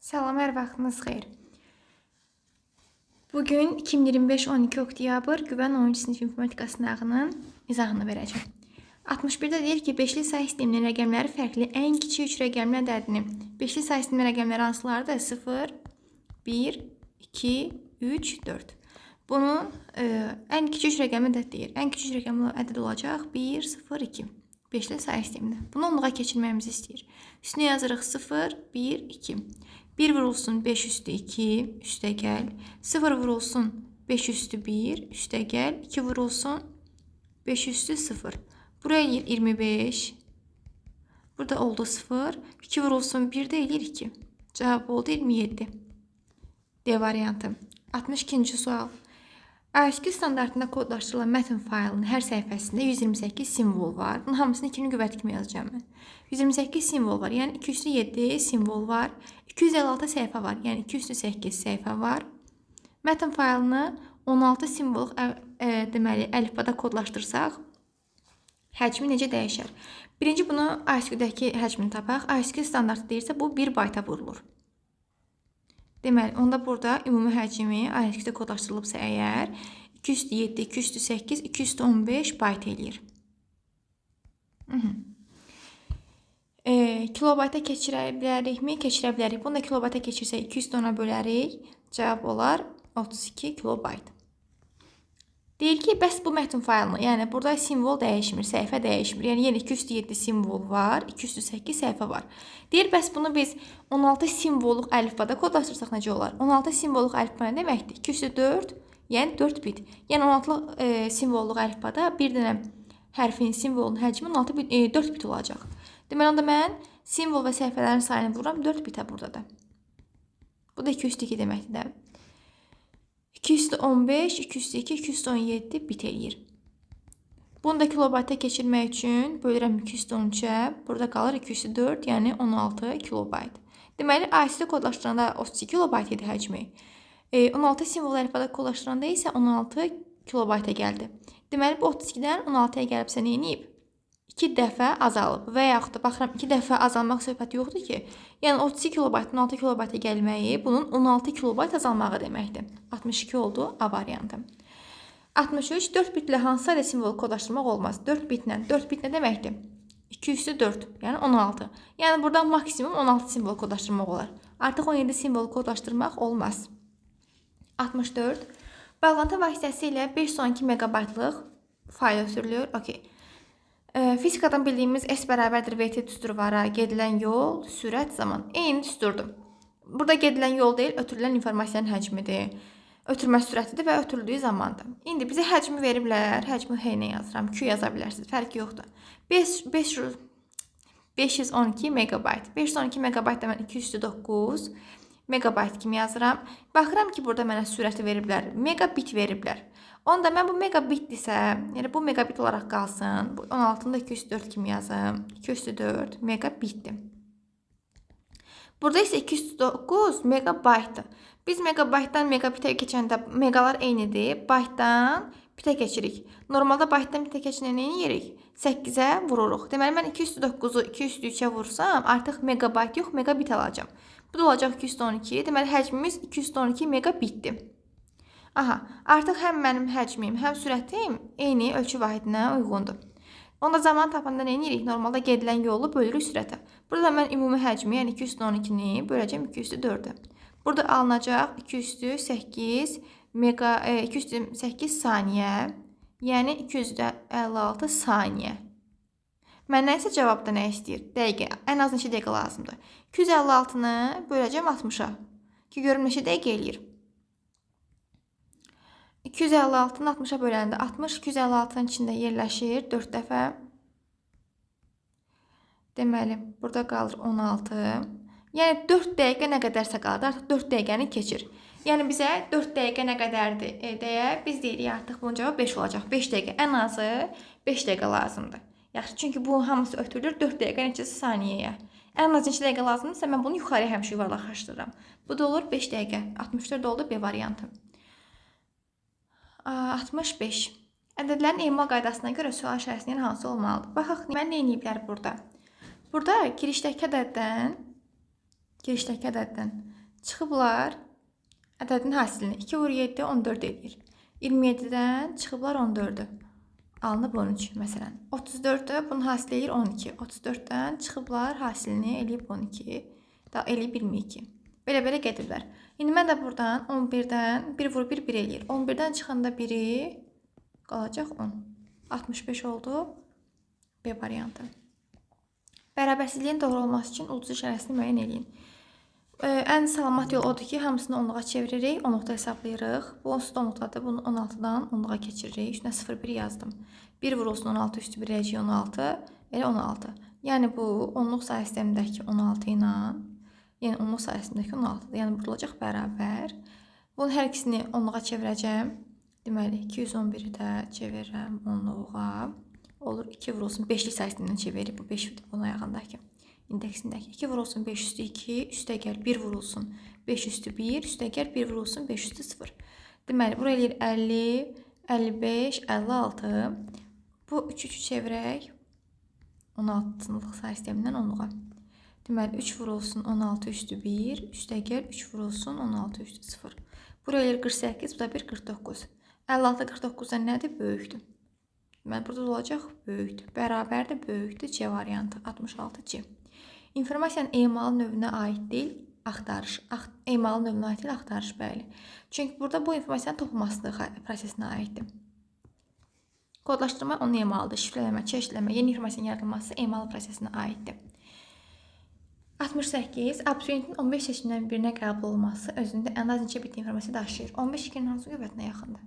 Salam, hər vaxtınız xeyir. Bugün 2025 12 oktyabr Güvən 10-cu sinif informatika sınağının izahını verəcəm. 61-də deyir ki, beşli say sisteminin rəqəmləri fərqli ən kiçik 3 rəqəmli ədədini. Beşli say sisteminin rəqəmləri hansılardır? 0, 1, 2, 3, 4. Bunun ən kiçik 3 rəqəmli ədəd deyir. Ən kiçik 3 rəqəmli ədəd olacaq 1, 0, 2. Beşli say sistemində. Bunu onluğa keçirməyimizi istəyir. Üstünə yazırıq 0, 1, 2. 1 vurulsun 5 üstü 2, üstə gəl. 0 vurulsun 5 üstü 1, üstə gəl. 2 vurulsun 5 üstü 0. Buraya eləyir 25. Burada oldu 0. 2 vurulsun 1 də eləyir 2. Cavab oldu 27. D variantı. 62-ci sual. ASCII standartında kodlaşdırılan mətn faylının hər səhifəsində 128 simvol var. Bunun hamısını 2-nin qüvvəti kimi yazacağım mən. 128 simvol var. Yəni 2 üstü 7 simvol var. 256 səhifə var. Yəni 2 üstü 8 səhifə var. Mətn faylını 16 simvolluq deməli əlifbada kodlaşdırsaq, həcmi necə dəyişər? Birinci bunu ASCII-dəki həcmini tapaq. ASCII standartı deyirsə, bu 1 bayta vurulur. Deməli, onda burada ümumi həcmi ASCII-də kodlaşdırılıbsa əgər 2 üstü 7, 2 üstü 8, 2 üstü 15 bayt eləyir. Kilobayta keçirə bilərikmi? Keçirə bilərik. Bunu da kilobayta keçirsək 2 üstü 10-a bölərik. Cavab olar 32 kilobayt. Deyir ki, bəs bu mətn faylını, yəni burada simvol dəyişmir, səhifə dəyişmir. Yəni yenə 2 üstü 7 simvol var, 2 üstü 8 səhifə var. Deyir, bəs bunu biz 16 simvolluq əlifbada kodlaşdırsaq necə olar? 16 simvolluq əlifba nə deməkdir? 2 üstü 4, yəni 4 bit. Yəni 16 simvolluq əlifbada bir dənə hərfin, simvolun həcmi 16 bit, 4 bit olacaq. Deməli, onda mən simvol və səhifələrin sayını vururam 4 bitə burada da. Bu da 2 üstü 2 deməkdir də. 2 üstü 15, 2 üstü 2, 2 üstü 17 bit eləyir. Bunu da kilobayta keçirmək üçün bölürəm 2 üstü 13-ə. Burada qalır 2 üstü 4, yəni 16 kilobayt. Deməli, ASCII kodlaşdıranda 32 kilobayt idi həcmi. 16 simvol əlifbada kodlaşdıranda isə 16 kilobayta gəldi. Deməli, bu 32-dən 16-ya gəlibsə nə edib? 2 dəfə azalıb və yaxud da baxıram 2 dəfə azalmaq söhbəti yoxdur ki. Yəni 32 kilobayt 16 kilobayta gəlməyi bunun 16 kilobayt azalmağı deməkdir. 62 oldu A variantı. 63 4 bitlə hansı sayda simvolu kodlaşdırmaq olmaz? 4 bitlə. 4 bit nə deməkdir? 2 üstü 4, yəni 16. Yəni burada maksimum 16 simvol kodlaşdırmaq olar. Artıq 17 simvolu kodlaşdırmaq olmaz. 64 bağlantı vasitəsilə 512 meqabaytlıq fayl ötürülür. Okay. Fizikadan bildiyimiz S bərabərdir VT düsturu var. Gedilən yol, sürət, zaman. Eyni düsturdur. Burada gedilən yol deyil, ötürülən informasiyanın həcmidir. Ötürmə sürətidir və ötürüldüyü zamandır. İndi bizə həcmi veriblər. Həcmi H ilə yazıram. Q yaza bilərsiniz. Fərqi yoxdur. 512 meqabayt. 512 meqabayt da mən 2 üstü 9 meqabayt kimi yazıram. Baxıram ki, burada mənə sürəti veriblər. Megabit veriblər. Onda mən bu megabitdirsə, yəni bu megabit olaraq qalsın. Bu 16-nı da 2 üstü 4 kimi yazım. 2 üstü 4 megabitdir. Burada isə 2 üstü 9 megabaytdır. Biz megabaytdan megabitə keçəndə meqalar eynidir. Baytdan bitə keçirik. Normalda baytdan bitə keçəndə nə edirik? 8-ə vururuq. Deməli, mən 2 üstü 9-u 2 üstü 3-ə vursam, artıq megabayt yox, megabit alacağam. Bu da olacaq 2 üstü 12. Deməli, həcmimiz 2 üstü 12 megabitdir. Aha, artıq həm mənim həcmim, həm sürətim eyni ölçü vahidinə uyğundur. Onda zaman tapanda nə edirik? Normalda gedilən yolu bölürük sürətə. Burada mən ümumi həcmi, yəni 2 üstü 12-ni böləcəm 2 üstü 4-ə. Burada alınacaq 2 üstü 8 mega, 2 üstü 8 saniyə, yəni 256 saniyə. Məndən isə cavabda nə istəyir? Dəqiqə, ən az neçə dəqiqə lazımdır? 256-nı böləcəm 60-a ki, görüm neçə dəqiqə eləyir. 256-nı 60-a böləndə 60 256-nın içində yerləşir 4 dəfə. Deməli, burada qalır 16. Yəni 4 dəqiqə nə qədərsə qalır. Artıq 4 dəqiqəni keçir. Yəni bizə 4 dəqiqə nə qədərdir deyə biz deyirik artıq bunun cavabı 5 olacaq. 5 dəqiqə ən azı 5 dəqiqə lazımdır. Yaxşı, çünki bu hamısı ötürülür 4 dəqiqə neçəsə saniyəyə. Ən az neçə dəqiqə lazımdırsa mən bunu yuxarıya həmişə yuvarlaqlaşdırıram. Bu da olur 5 dəqiqə. 64 oldu B variantı. 65. Ədədlərin emal qaydasına görə sual işarəsinin hansı olmalıdır? Baxaq, mən nə ediblər burada? Burada girişdəki ədəddən Girişdəki ədəddən çıxıblar ədədin hasilini. 2 vur 7, 14 eləyir. 27-dən çıxıblar 14-ü. Alınıb 13 məsələn. 34-ü bunun hasili eləyir 12. 34-dən çıxıblar hasilini eləyib 12. Da eləyib 22. Belə-belə gediblər. İndi mən də buradan 11-dən 1 vur 1, 1 eləyir. 11-dən çıxanda 1-i qalacaq 10. 65 oldu. B variantı. Bərabərsizliyin doğru olması üçün ulduz işarəsini müəyyən eləyin. Ən salamat yol odur ki, hamısını onluğa çeviririk, onluqda hesablayırıq. Bu onsuz da onluqdadır. Bunu 16-dan onluğa keçiririk. Üstünə 0,1 yazdım. 1 vurulsun 16 üstü 1 eləyəcək 16. Elə 16. Yəni bu onluq sayı sistemindəki 16 ilə, yəni onluq sayı sistemindəki 16-dır. Yəni burada olacaq bərabər. Bunun hər ikisini onluğa çevirəcəm. Deməli 211-i də çevirirəm onluğa. Olur 2 vurulsun 5-lik sayı sistemindən çeviririk. Bu 5 bunun ayağındakı indeksindəki 2 vurulsun 5 üstü 2, üstə gəl 1 vurulsun 5 üstü 1, üstə gəl 1 vurulsun 5 üstü 0. Deməli, bura eləyir 50, 55, 56. Bu 3 3-ü çevirək 16-lıq sayı sistemindən onluğa. Deməli, 3 vurulsun 16 üstü 1, üstə gəl 3 vurulsun 16 üstü 0. Bura eləyir 48, bu da 1, 49. 56 49-dan nədir? Böyükdür. Deməli, burada da olacaq böyükdür. Bərabərdir, böyükdür. C variantı 66C. İnformasiyanın emalı növünə aid deyil, axtarış. Emalı növünə aid deyil, axtarış, bəli. Çünki burada bu informasiyanın toxunması prosesinə aiddir. Kodlaşdırma onun emalıdır. Şifrələmə, çeşidləmə, yeni informasiyanın yaradılması emalı prosesinə aiddir. 68. Abituriyentin 15 seçimdən birinə qəbul olunması özündə ən az neçə bit informasiya daşıyır? 15 2-nin hansı qüvvətinə yaxındır?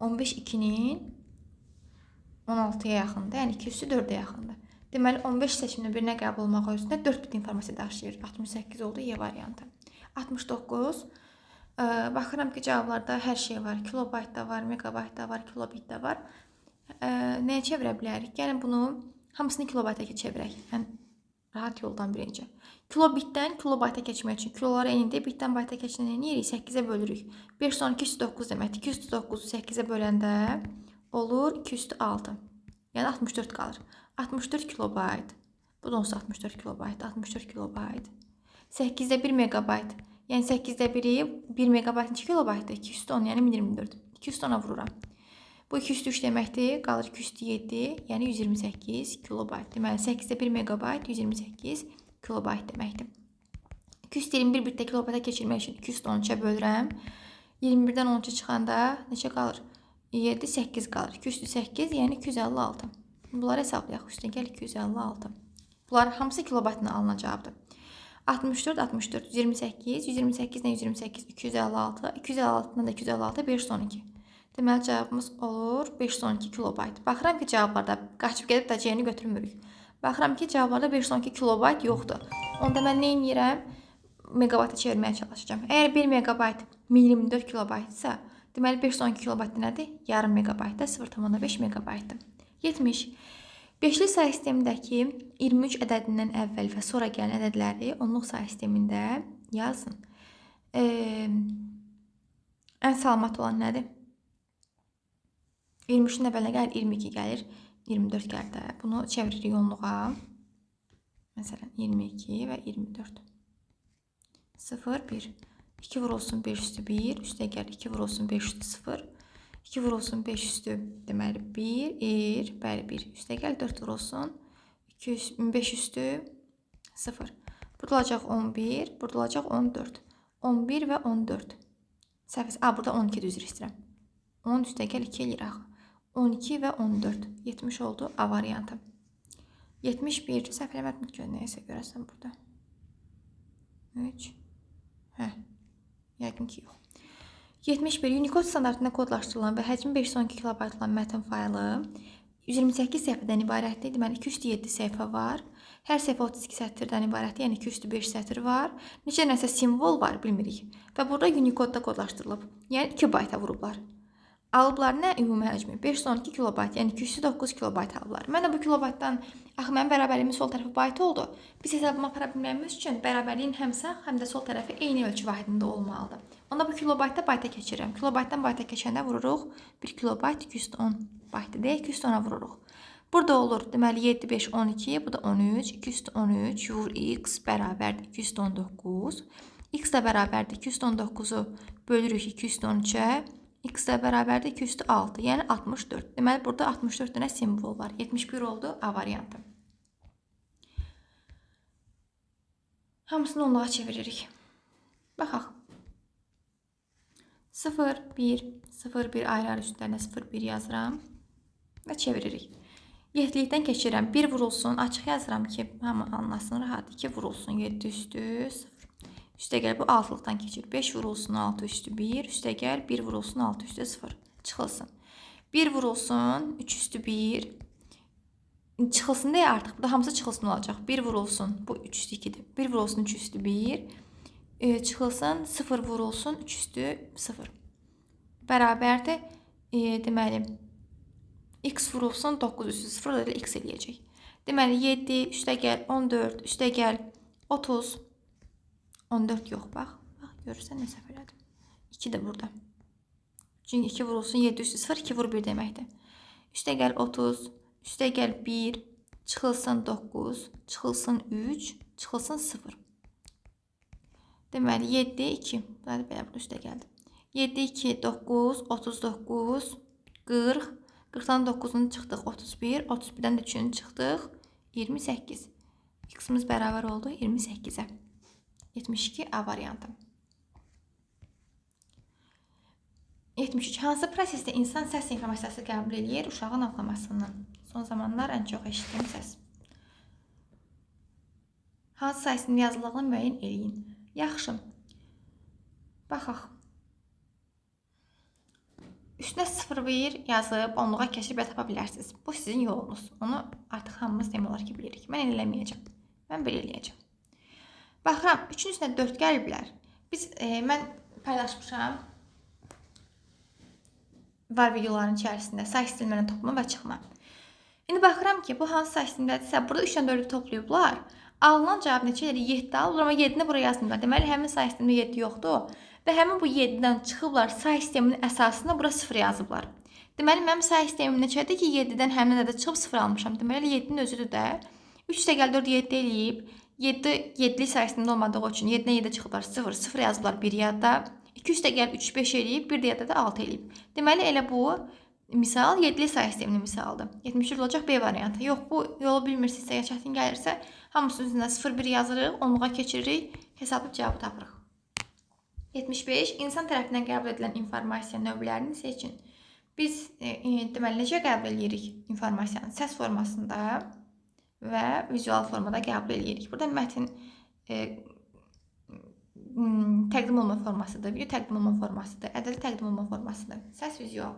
15 2-nin 16-ya yaxındır. Yəni 2 üstü 4-ə yaxındır. Deməli 15 seçimdən birinə qəbul olmaq özündə 4 bit informasiya daşıyır. 68 oldu Y variantı. 69. Baxıram ki, cavablarda hər şey var. Kilobayt da var, megabayt da var, kilobit də var. Nəyə çevirə bilərik? Gəlin bunu hamısını kilobayta çevirək. Yəni rahat yoldan birinci. Kilobitdən kilobayta keçmək üçün kiloları eynidir. Bitdən bayta keçəndə nə edirik? 8-ə bölürük. 5 son 209 deməkdir. 209-u 8-ə böləndə olur 2 üstü 6. Yəni 64 qalır. 64 kilobayt. Bu da onsuz 64 kilobayt. 64 kilobayt. 8-də 1 megabayt. Yəni 8-də 1-i 1 megabayt neçə kilobaytdır? 2 üstü 10, yəni 1024. 2 üstü 10-a vururam. Bu 2 üstü 3 deməkdir. Qalır 2 üstü 7, yəni 128 kilobayt. Deməli 8-də 1 megabayt 128 kilobayt deməkdir. 221 bitdə kilobayta keçirmək üçün 2 üstü 13-ə bölürəm. 21-dən 13-ə çıxanda neçə qalır? 7, 8 qalır. 2 üstü 8, yəni 256. Bunları hesablayaq. Üstünə gəl 256. Bunlar hamısı kilobaytla alınan cavabdır. 64, 64, 128, 128 ilə 128, 256, 256-dan da 256, 512. Deməli, cavabımız olur 512 kilobayt. Baxıram ki, cavablarda qaçıb gedib də C-ni götürmürük. Baxıram ki, cavablarda 512 kilobayt yoxdur. Onda mən nə edirəm? Megabayta çevirməyə çalışacağam. Əgər 1 megabayt 1024 kilobaytsa, deməli 512 kilobayt nədir? Yarım megabaytda 0,5 megabaytdır. 70. Beşli sayı sistemindəki 23 ədədindən əvvəl və sonra gələn ədədləri onluq sayı sistemində yazın. Ən salamat olan nədir? 23-ün əvvəlinə gəlir, 22 gəlir, 24 gəlir də. Bunu çeviririk onluğa. Məsələn, 22 və 24. 0, 1. 2 vurulsun 5 üstü 1, üstə gəl 2 vurulsun 5 üstü 0. 2 vurulsun 5 üstü, deməli 1, 1, bəli 1. Üstə gəl 4 vurulsun 5 üstü 0. Burada olacaq 11, burada olacaq 14. 11 və 14. Səhv, burada 12 üzr istəyirəm. 10 üstə gəl 2 eləyir axı. 12 və 14. 70 oldu A variantı. 71, səhv eləmədim ki, nəyəsə görəsən burada. 3, hə, yəqin ki, yox. 71. Unicode standartında kodlaşdırılan və həcmi 512 kilobayt olan mətn faylı 128 səhifədən ibarətdir. Deməli, 207 səhifə var. Hər səhifə 32 sətirdən ibarətdir. Yəni 205 sətir var. Neçə nəsə simvol var, bilmirik. Və burada Unicode-da kodlaşdırılıb. Yəni 2 bayta vurublar. Alıblar nə ümumi həcmi? 512 kilobayt, yəni 209 kilobayt alıblar. Mən də bu kilobaytdan, axı mənim bərabərliyimin sol tərəfi bayt oldu. Biz hesablama apara bilməyimiz üçün bərabərliyin həm sağ, həm də sol tərəfi eyni ölçü vahidində olmalıdır. Onda bu kilobaytda bayta keçirirəm. Kilobaytdan bayta keçəndə vururuq 1 kilobayt 210 baytdır deyə 210-a vururuq. Burada olur, deməli 7, 5, 12, bu da 13, 2 üstü 13, vur x bərabərdir 2 üstü 19. X də bərabərdir 2 üstü 19-u bölürük 2 üstü 13-ə. X də bərabərdir 2 üstü 6, yəni 64. Deməli, burada 64 dənə simvol var. 71 oldu A variantı. Hamısını onluğa çeviririk. Baxaq. 0, 1, 0, 1 ayrı-ayrı üstlərinə 0, 1 yazıram və çeviririk. 7-likdən keçirəm. 1 vurulsun. Açıq yazıram ki, hamı anlasın rahat. 2 vurulsun. 7 üstü 0. Üstə gəl, bu 6-lıqdan keçir. 5 vurulsun 6 üstü 1. Üstə gəl, 1 vurulsun 6 üstü 0. Çıxılsın. 1 vurulsun 3 üstü 1. Çıxılsın deyə artıq. Burada hamısı çıxılsın olacaq. 1 vurulsun. Bu 3 üstü 2-dir. 1 vurulsun 3 üstü 1. Çıxılsın 0 vurulsun 3 üstü 0. Bərabərdir. Deməli, x vurulsun 9 üstü 0 da x eləyəcək. Deməli, 7 üstə gəl 14 üstə gəl 30. 14 yox, bax. Bax, görürsən nə səhv elədim. 2 də burada. Çünki 2 vurulsun 7 üstü 0, 2 vur 1 deməkdir. Üstə gəl 30, üstə gəl 1, çıxılsın 9, çıxılsın 3, çıxılsın 0. Deməli, 7, 2. Belə burada üstə gəldi. 7, 2, 9, 39, 40. 40-dan 9-unu çıxdıq 31, 31-dən də 3-ünü çıxdıq 28. X-imiz bərabər oldu 28-ə. 72 A variantı. 73. Hansı prosesdə insan səs informasiyası qəbul eləyir? Uşağın ağlamasından. Son zamanlar ən çox eşitdiyim səs. Hansı sayısının yazılığını müəyyən eləyin. Yaxşı. Baxaq. Üstünə 0,1 yazıb onluğa keçirib tapa bilərsiniz. Bu sizin yolunuz. Onu artıq hamımız demək olar ki, bilirik. Mən elə eləməyəcəm. Mən belə eləyəcəm. Baxıram, 3-ün üstünə 4 gəliblər. Mən paylaşmışam var videoların içərisində say sistemlərini toplama və çıxma. İndi baxıram ki, bu hansı say sistemdədirsə, burada 3-lə 4-ü toplayıblar. Alınan cavab neçə edir? 7 alırlar, amma 7-ni bura yazmırlar. Deməli, həmin say sistemdə 7 yoxdur. Və həmin bu 7-dən çıxıblar say sisteminin əsasında bura 0 yazıblar. Deməli, mənim say sistemim neçədir ki, 7-dən həmin ədədə çıxıb 0 almışam. Deməli, 7-nin özüdür də. 3 də gəl 4, 7 eləyib. 7, 7-lik say sistemində olmadığı üçün 7-dən 7 çıxıblar 0, 0 yazıblar 1 yadda. 2 üstə gəl 3, 5 eləyib, 1 də yadda da 6 eləyib. Deməli, elə bu misal 7-lik say sisteminin misalıdır. 73 olacaq B variantı. Yox, bu yolu bilmirsinizsə, ya çətin gəlirsə, hamısının üzündə 0, 1 yazırıq, onluğa keçiririk, hesablayıb cavabı tapırıq. 75. İnsan tərəfindən qəbul edilən informasiya növlərini seçin. Biz deməli, necə qəbul edirik informasiyanı? Səs formasında və vizual formada qəbul edirik. Burada mətn təqdim olma formasıdır, video təqdim olma formasıdır, ədədi təqdim olma formasıdır. Səs, vizual.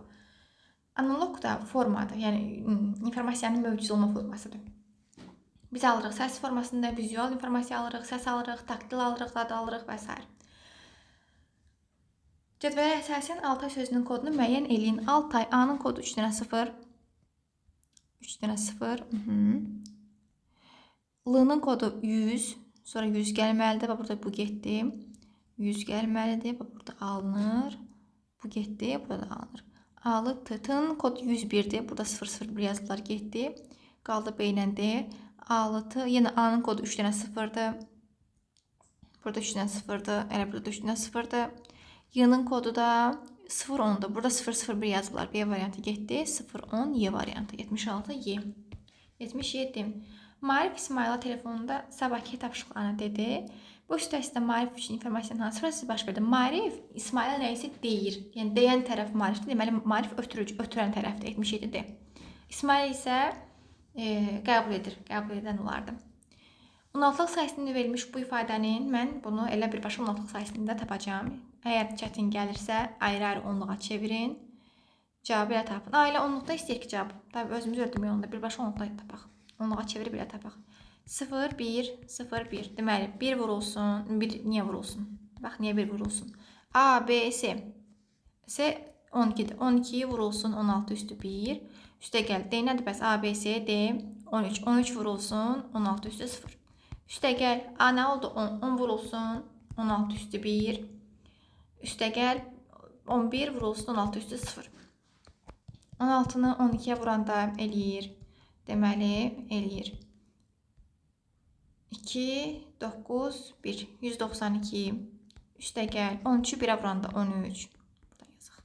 Analog da formadır, yəni informasiyanın mövcud olma formasıdır. Biz alırıq səs formasında, vizual informasiya alırıq, səs alırıq, taktil alırıq, dad alırıq və s. Cədvələ əsasən Altay sözünün kodunu müəyyən eləyin. Altay, A-nın kodu 3 dənə 0. 3 dənə 0. L-nın kodu 100. Sonra 100 gəlməlidir. Bax, burada bu getdi. 100 gəlməlidir. Bax, burada alınır. Bu getdi. Burada da alınır. A-lı T. T-nın kodu 101-dir. Burada 0, 0, 1 yazılar getdi. Qaldı B ilə D. A-lı T. Yenə A-nın kodu 3 dənə 0-dır. Burada 3 dənə 0-dır. Elə burada 3 dənə 0-dır. Y-nın kodu da 0, 10-dur. Burada 0, 0, 1 yazıblar. B variantı getdi. 0, 10, Y variantı. 76, Y. 77. Maarif İsmayıla telefonunda sabahki tapşırıqlarını dedi. Bu üstə Maarif üçün informasiyanın hansı prosesi baş verdi? Maarif İsmayıla nəyisə deyir. Yəni deyən tərəf Maarifdir. Deməli, Maarif ötürücü, ötürən tərəfdir. 77-dir. İsmayıl isə qəbul edir. Qəbul edən olardı. 16-lıq sayəsində verilmiş bu ifadənin mən bunu elə birbaşa 16-lıq sayəsində tapacağam. Əgər çətin gəlirsə, ayrı-ayrı onluğa çevirin. Cavabı elə tapın. Ailə onluqda istəyir ki, cavab. Tabii özümüz öldürməyək onda. Birbaşa onluqda tapaq. Onluğa çevirib elə tapaq. 0, 1, 0, 1. Deməli, 1 vurulsun. 1 niyə vurulsun? Bax, niyə 1 vurulsun? A, B, C. C 12-dir. 12 vurulsun 16 üstü 1. Üstə gəl. D nədir bəs? A, B, C, D 13. 13 vurulsun 16 üstü 0. Üstə gəl. A nə oldu? 10. 10 vurulsun 16 üstü 1. Üstə gəl. 11 vurulsun 16 üstü 0. 16-nı 12-yə vuranda eləyir Deməli, eləyir. 2, 9, 1. 192. Üstə gəl. 13-ü 1-ə vuranda 13. Buradan yazaq.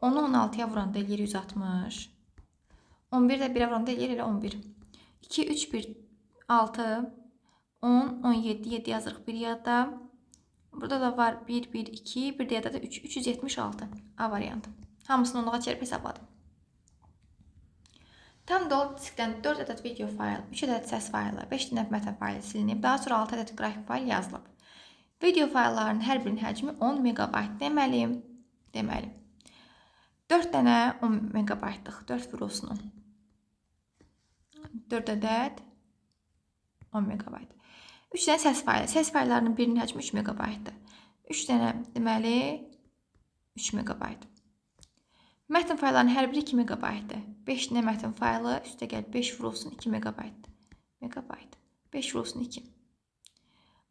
10-u 16-ya vuranda eləyir 160. 11 də 1-ə vuranda eləyir elə 11. 2, 3, 1, 6, 10, 17, 7 yazırıq bir yadda. Burada da var 1, 1, 2, bir də yadda da 3, 376. A variantı. Hamısını onluğa çevirib hesabladım. Tam dolu diskdən 4 ədəd video fayl, 3 ədəd səs faylı, 5 dənə mətn faylı silinib, daha sonra 6 ədəd qrafik fayl yazılıb. Video fayllarının hər birinin həcmi 10 megabayt deməli. 4 dənə 10 megabaytlıq, 4 vurulsun 10. 4 ədəd 10 megabayt. 3 dənə səs faylı. Səs fayllarının birinin həcmi 3 megabaytdır. 3 dənə, deməli, 3 megabayt. Mətn fayllarının hər biri 2 megabaytdır. 5 dənə mətn faylı, üstə gəl 5 vurulsun 2 megabayt. Megabayt. 5 vurulsun 2.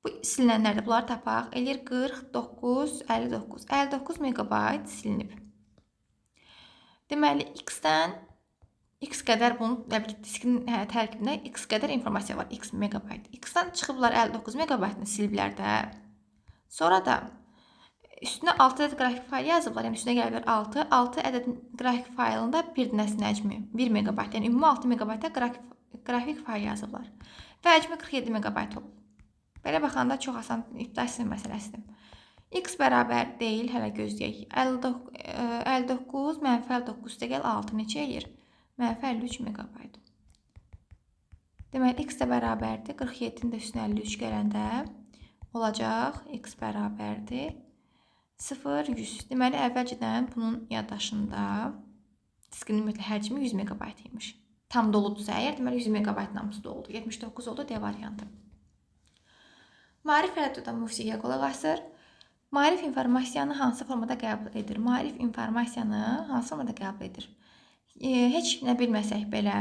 Bu silinənlərdə bunları tapaq. Eləyir 49, 59. 59 megabayt silinib. Deməli, X-dən X qədər bunun diskin tərkibində X qədər informasiya var. X megabayt. X-dən çıxıblar 59 megabaytını siliblər də. Sonra da üstünə 6 ədəd qrafik fayl yazıblar. Yəni üstünə gəliblər 6. 6 ədəd qrafik faylında bir dənəsinin həcmi 1 megabayt. Yəni ümumi 6 megabayta qrafik fayl yazıblar. Və həcmi 47 megabayt olub. Belə baxanda çox asan ibtidai sinif məsələsidir. X bərabər deyil, hələ gözləyək. 59 mənfi 59 üstəgəl 6 neçə eləyir? Mənfi 53 megabayt. Deməli, X də bərabərdir. 47-nin də üstünə 53 gələndə olacaq. X bərabərdir. 0, 100. Deməli, əvvəlcədən bunun yaddaşında diskin ümumiyyətlə həcmi 100 megabayt imiş. Tam doludursa əgər, deməli 100 megabayt hamısı doludur. 79 oldu D variantı. Maarif radioda musiqiyə qulaq asır. Maarif informasiyanı hansı formada qəbul edir? Maarif informasiyanı hansı formada qəbul edir? Heç nə bilməsək belə,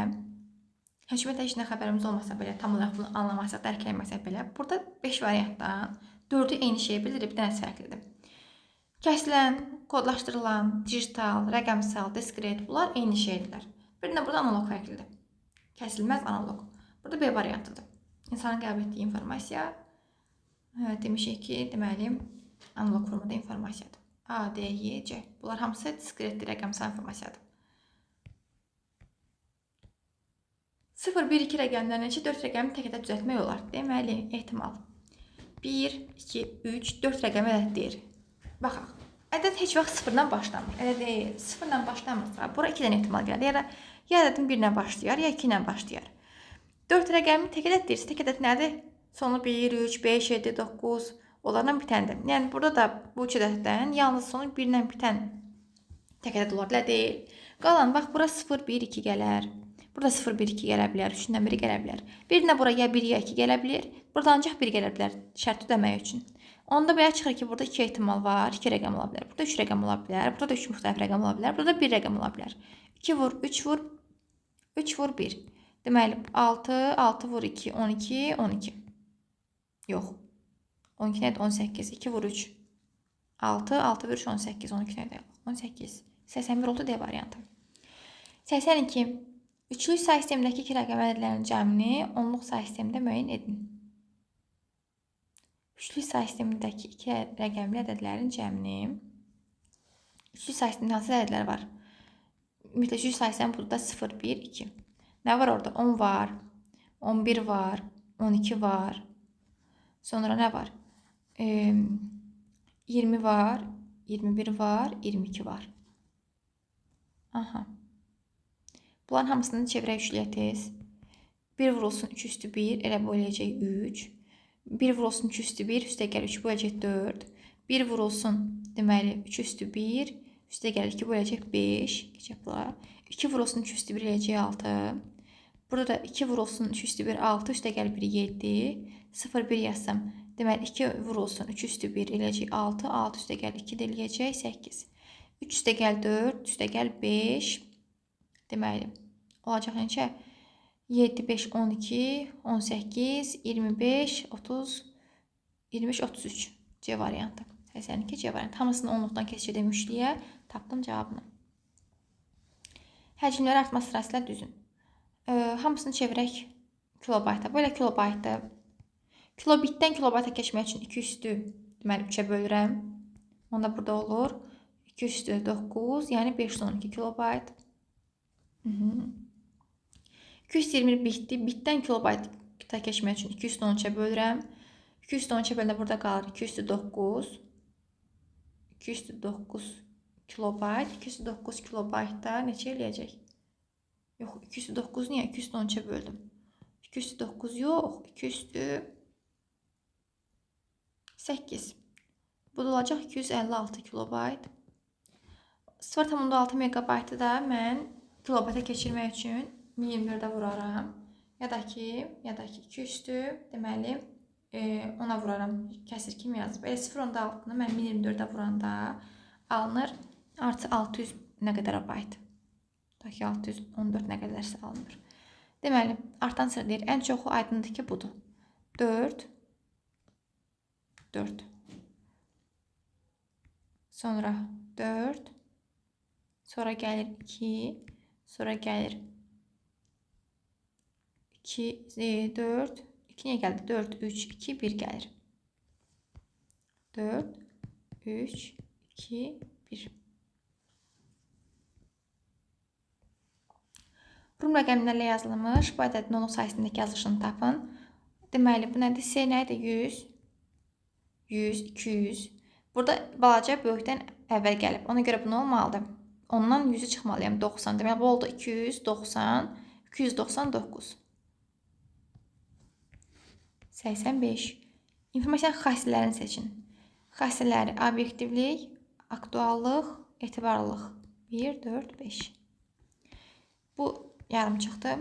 hökumətə heç nə xəbərimiz olmasa belə, tam olaraq bunu anlamasaq, dərk eləməsək belə, burada 5 variantdan 4-ü eyni şeyi bildirib, bir dənəsi fərqlidir. Kəsilən, kodlaşdırılan, digital, rəqəmsal, diskret, bunlar eyni şeydirlər. Bir də burada analog fərqlidir. Kəsilməz analog. Burada B variantıdır. İnsanın qəbul etdiyi informasiya, demişik ki, deməli, analog formada informasiyadır. A, D, Y, C. Bunlar hamısı diskretdir, rəqəmsal informasiyadır. 0, 1, 2 rəqəmlərin içi 4 rəqəmi tək ədəd düzəltmək olar. Deməli, ehtimal. 1, 2, 3, 4 rəqəmi ədəd deyir. Baxaq. Ədəd heç vaxt sıfırdan başlamır. Elə deyil. Sıfırdan başlamırsa, bura 2 dənə ehtimal gəlir. Ya ədədin 1 ilə başlayar, ya 2 ilə başlayar. 4 rəqəmi tək ədəd deyirsə, tək ədəd nədir? Sonu 1, 3, 5, 7, 9 onlarla bitəndir. Yəni, burada da bu 3 ədəddən yalnız sonu 1 ilə bitən tək ədəd olar. Elə deyil. Qalan, bax, bura 0, 1, 2 gələr. Burada 0, 1, 2 gələ bilər. 3-dən biri gələ bilər. Birinə bura ya 1, ya 2 gələ bilər. Burada ancaq 1 gələ bilər şərt ödəmək üçün. Onda belə çıxır ki, burada 2 ehtimal var. 2 rəqəm ola bilər. Burada 3 rəqəm ola bilər. Burada da 3 müxtəlif rəqəm ola bilər. Burada da 1 rəqəm ola bilər. 2 vur, 3 vur, 3 vur 1. Deməli, 6, 6 vur 2, 12, 12. Yox. 12 nədir? 18. 2 vur 3. 6, 6 vur 3, 18. 12 nədir? 18. 81 oldu D variantı. 82. Üçlük say sistemindəki iki rəqəmli ədədlərin cəmini onluq say sistemində müəyyən edin. Üçlük say sistemindəki iki rəqəmli ədədlərin cəmini. Üçlük say sistemində hansı ədədlər var? Ümumiyyətlə, üçlük say sistemi burada 0, 1, 2. Nə var orada? 10 var, 11 var, 12 var. Sonra nə var? 20 var, 21 var, 22 var. Aha. Bunların hamısını çevirək üçlüyə tez. 1 vurulsun 3 üstü 1, elə bu eləyəcək 3. 1 vurulsun 3 üstü 1, üstə gəl 3 böləcək 4. 1 vurulsun, deməli, 3 üstü 1, üstə gəl 2 böləcək 5. Keçək bunlara. 2 vurulsun 3 üstü 1 eləyəcək 6. Burada da 2 vurulsun 3 üstü 1 6, üstə gəl 1 7. 0 1 yazsam, deməli 2 vurulsun 3 üstü 1 eləyəcək 6, 6 üstə gəl 2 də eləyəcək 8. 3 üstə gəl 4, üstə gəl 5. Deməli, olacaq neçə? 7, 5, 12, 18, 25, 30, 25, 33. C variantı. 82 C variantı. Hamısını onluqdan keçirdim üçlüyə. Tapdım cavabını. Həcmləri artma sırasıyla düzün. Hamısını çevirək kilobayta. Belə kilobaytda. Kilobitdən kilobayta keçmək üçün 2 üstü deməli 3-ə bölürəm. Onda burada olur 2 üstü 9, yəni 512 kilobayt. 220 bitdir. Bitdən kilobayta keçmək üçün 2 üstü 13-ə bölürəm. 2 üstü 13-ə böləndə burada qalır 2 üstü 9. 2 üstü 9 kilobayt. 2 üstü 9 kilobaytda neçə eləyəcək? Yox, 2 üstü 9 niyə? 2 üstü 13-ə böldüm. 2 üstü 9 yox, 2 üstü 8. Bu da olacaq 256 kilobayt. 0,6 megabaytı da mən kilobayta keçirmək üçün 1024-ə vuraram. Ya da ki 2 üstü, deməli, ona vuraram. Kəsir kimi yazıb. Elə 0,6-nı mən 1024-ə vuranda alınır. Artı 600 nə qədər bayt. Ta ki 614 nə qədərsə alınır. Deməli, artan sıra deyir. Ən çoxu aydındır ki, budur. 4, 4. Sonra 4. Sonra gəlir 2. Sonra gəlir 2, 4. 2 niyə gəldi? 4, 3, 2, 1 gəlir. 4, 3, 2, 1. Rum rəqəmlərlə yazılmış bu ədədin onluq sayəsindəki yazılışını tapın. Deməli, bu nədir? C nədir? 100, 100, 200. Burada balaca böyükdən əvvəl gəlib. Ona görə bu nə olmalıdır? Ondan 100-ü çıxmalıyam. 90. Deməli, bu oldu 290, 299. 85. İnformasiyanın xassələrini seçin. Xassələri obyektivlik, aktuallıq, etibarlılıq. 1, 4, 5. Bu yarım çıxdı.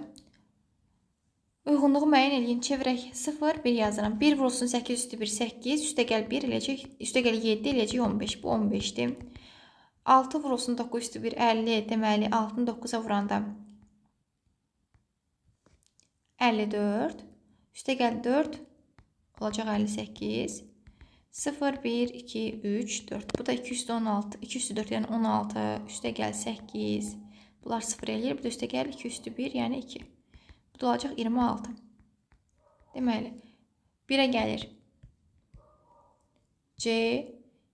Uyğunluğu müəyyən eləyin. Çevirək. 0, 1 yazıram. 1 vurulsun 8 üstü 1, 8. Üstə gəl 1 eləyəcək. Üstə gəl 7 eləyəcək 15. Bu 15-dir. 6 vurulsun 9 üstü 1, 50. Deməli, 6-nı 9-a vuranda 54. Üstə gəl 4 olacaq 58. 0, 1, 2, 3, 4. Bu da 2 üstü 16. 2 üstü 4, yəni 16. Üstə gəl 8. Bunlar 0 eləyir. Bu da üstə gəl 2 üstü 1, yəni 2. Bu da olacaq 26. Deməli, 1-ə gəlir C,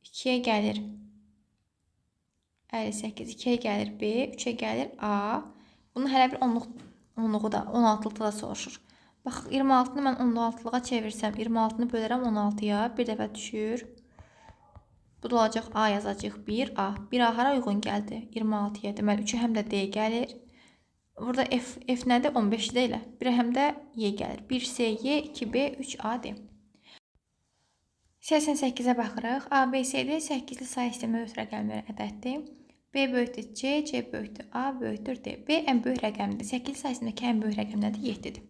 2-yə gəlir 58, 2-yə gəlir B, 3-ə gəlir A. Bunu hələ bir onluğu da, 16-lıqda da soruşur. Bax, 26-nı mən 16-lığa çevirsəm, 26-nı bölərəm 16-ya, bir dəfə düşür. Bu da olacaq A yazacaq 1A. 1A hara uyğun gəldi? 26-ya. Deməli, 3-ə həm də D gəlir. Burada F nədir? 15-dir elə. 1-ə həm də Y gəlir. 1C, Y, 2B, 3A, D. 88-ə baxırıq. A, B, C, D 8-li sayı sistemi öz rəqəmləri ədəddir. B böyükdür C, C böyükdür A, böyükdür D. B ən böyük rəqəmdir. 8-li sayı sistemindəki ən böyük rəqəm nədir? 7-dir.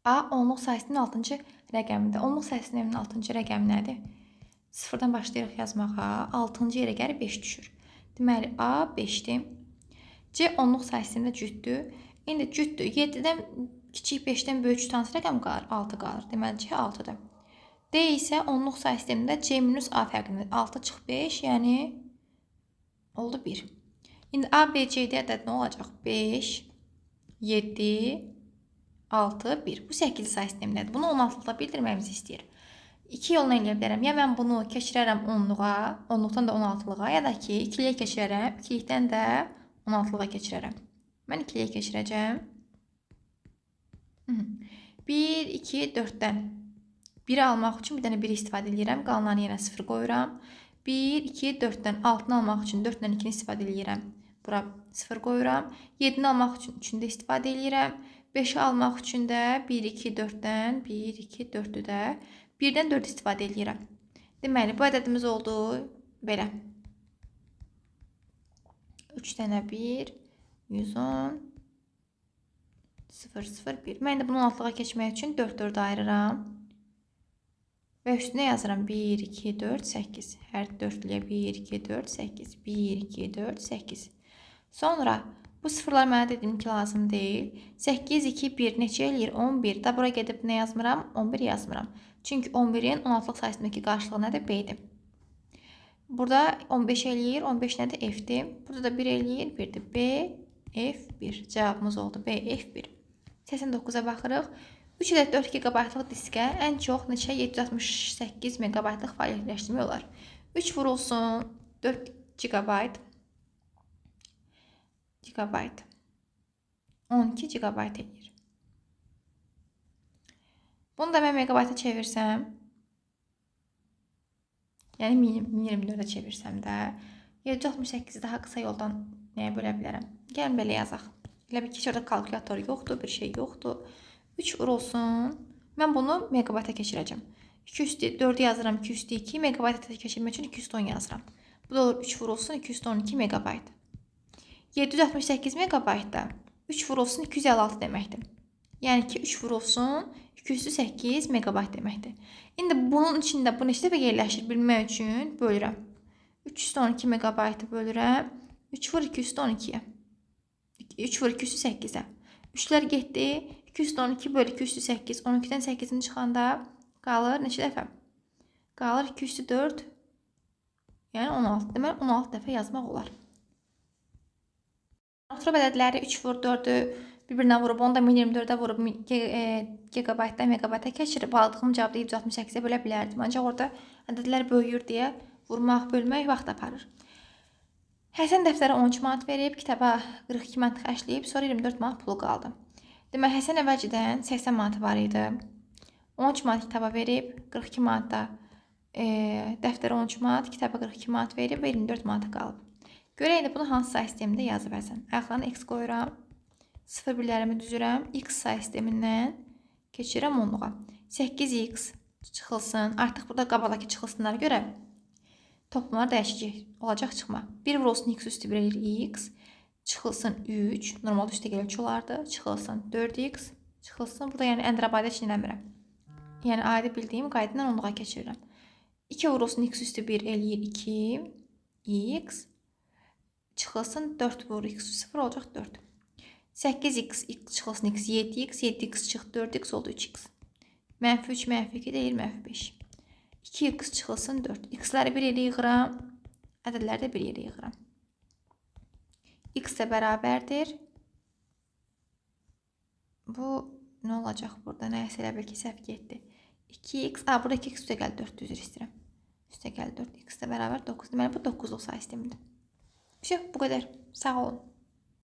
A onluq sayısının 6-cı rəqəmidir. Onluq sayısının 6-cı rəqəmi nədir? Sıfırdan başlayırıq yazmağa. 6-cı yerə gəlir 5 düşür. Deməli, A 5-dir. C onluq sayısında cütdür. İndi cütdür. 7-dən kiçik 5-dən böyük cüt hansı rəqəm qalır? 6 qalır. Deməli, C 6-dır. D isə onluq sayı sistemində C minus A fərqindir. 6 çıx 5, yəni oldu 1. İndi A, B, C, D ədəd nə olacaq? 5, 7, 6, 1. Bu 8-li sayı sistemindədir. Bunu 16-lıqda bildirməyimizi istəyir. İki yolla eləyə bilərəm. Ya mən bunu keçirərəm onluğa, onluqdan da 16-lığa, ya da ki, ikiliyə keçirərəm, ikilikdən də 16-lığa keçirərəm. Mən ikiliyə keçirəcəm. 1, 2, 4-dən 1-i almaq üçün bir dənə 1 istifadə edirəm. Qalanlarını yenə 0 qoyuram. 1, 2, 4-dən 6-nı almaq üçün 4 ilə 2-ni istifadə edirəm. Bura 0 qoyuram. 7-ni almaq üçün 3-ünü də istifadə edirəm. 5-i almaq üçün də 1, 2, 4-dən 1, 2, 4-ü də 1-dən 4 istifadə edirəm. Deməli, bu ədədimiz oldu belə. 3 dənə 1, 110, 0, 0, 1. Mən də bunu 16-lığa keçmək üçün 4, 4 ayırıram. Və üstünə yazıram 1, 2, 4, 8. Hər dördlüyə 1, 2, 4, 8. 1, 2, 4, 8. Sonra bu sıfırlar mənə dediyim ki, lazım deyil. 8, 2, 1 neçə eləyir? 11. Da bura gedib nə yazmıram? 11 yazmıram. Çünki 11-in 16-lıq sayısındakı qarşılığı nədir? B-dir. Burada 15 eləyir. 15 nədir? F-dir. Burada da 1 eləyir. 1-dir. B, F1. Cavabımız oldu B, F1. 89-a baxırıq. 3 ədəd 4 GB-lıq diskə ən çox neçə 768 MB-lıq fayl yerləşdirmək olar? 3 vurulsun 4 GB 12 GB eləyir. Bunu da mən megabayta çevirsəm, yəni 1024-ə çevirsəm də 768-i daha qısa yoldan nəyə bölə bilərəm? Gəlin belə yazaq. Elə bil ki, orada kalkulyator yoxdur, bir şey yoxdur. 3 vurulsun. Mən bunu megabayta keçirəcəm. 204-ü yazıram 202, megabayta keçirmək üçün 210 yazıram. Bu da olur 3 vurulsun 212 megabayt. 768 megabayt da 3 vurulsun 256 deməkdir. Yəni ki, 3 vurulsun 208 megabayt deməkdir. İndi bunun içində bu neçə dəfə yerləşir bilmək üçün bölürəm. 312 megabaytı bölürəm. 3 vur 212-yə. 3 vur 208-ə. 3-lər getdi. 212 bölü 208. 12-dən 8-in çıxanda qalır neçə dəfə? Qalır 204. Yəni 16. Deməli 16 dəfə yazmaq olar. Oturub ədədləri 3 vur 4-ü bir-birinə vurub, onu da 1024-ə vurub gigabaytdan megabayta keçirib aldığım cavabı 768-ə bölə bilərdim. Ancaq orada ədədlər böyüyür deyə vurmaq, bölmək vaxt aparır. Həsən dəftərə 13 manat verib, kitaba 42 manat xərcləyib, sonra 24 manat pulu qaldı. Deməli, Həsən əvvəlcədən 80 manatı var idi. 13 manat kitaba verib, 42 manat da dəftərə 13 manat, kitaba 42 manat verib və 24 manatı qalıb. Görək indi bunu hansı say sistemində yazıb Həsən. Ayaqlarına x qoyuram. 0 birlərimi düzürəm. X say sistemindən keçirəm onluğa. 8x çıxılsın. Artıq burada qabaqdakı çıxılsınlara görə toplamlar dəyişəcək. Olacaq çıxma. 1 vurulsun x üstü 1 eləyir x. Çıxılsın 3. Normalda üstə gəlir 3 olardı. Çıxılsın 4x. Çıxılsın. Burada yəni əndirəbadə üçün eləmirəm. Yəni adi bildiyim qayda ilə onluğa keçirirəm. 2 vurulsun x üstü 1 eləyir 2 x. Çıxılsın 4 vur x üstü 0 olacaq 4. 8x x çıxılsın x 7x 7x çıx 4x oldu 3x. Mənfi 3 mənfi 2 deyir mənfi 5. 2x çıxılsın 4. X-ləri bir yerə yığıram. Ədədləri də bir yerə yığıram. X də bərabərdir. Bu nə olacaq burada? Nəysə elə bil ki, səhv getdi. 2x, burada 2x üstə gəl 4 üzr istəyirəm. Üstə gəl 4. X də bərabər 9. Deməli bu 9-luq say sistemidir. Vəsə, bu qədər. Sağ olun.